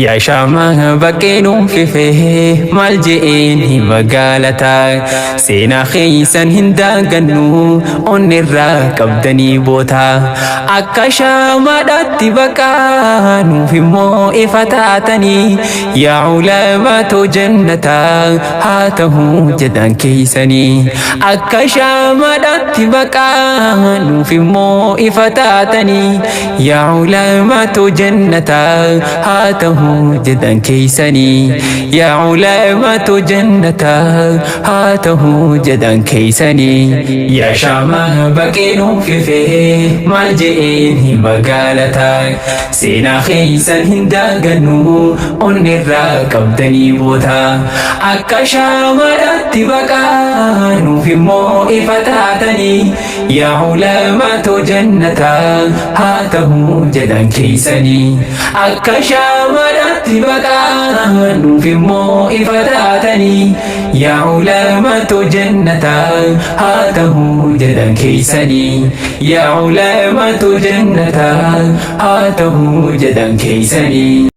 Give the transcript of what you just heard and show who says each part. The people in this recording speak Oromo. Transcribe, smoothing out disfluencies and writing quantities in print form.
Speaker 1: Yaa shaamaa baqqee nuuf ifee maal je'een hima gaalataa seenaa keeysan hin daagannu onnirraa qabdanii boota akka shaamaadhaatti baqaa nuuf immoo ifa taatanii yaa ulamaatoo jannataa haa ta'uu jedhan keeysanii akka shaamaadhaatti baqaa nuuf immoo ifa taatanii yaa ulamaatoo jannataa haa ta'uu jedhan keeysanii yaa ulamaatoo jannataa haa ta'uu jedhan keeysanii yaa shaamaa baqee nuuf ifee maal je'een hima gaalataa seenaa keeysan hin daagannu onnirraa qabdanii boota akka shaamaadhaatti baqaa nuuf immoo ifa taatanii yaa ulamaatoo jannataa haa ta'uu jedhan keeysanii akka shaamaadhaatti baqaa nuuf immoo ifa taatanii yaa ulamaatoo jannataa haa ta'uu jedhan keeysanii yaa ulamaatoo jannataa haa ta'uu jedhan keeysanii.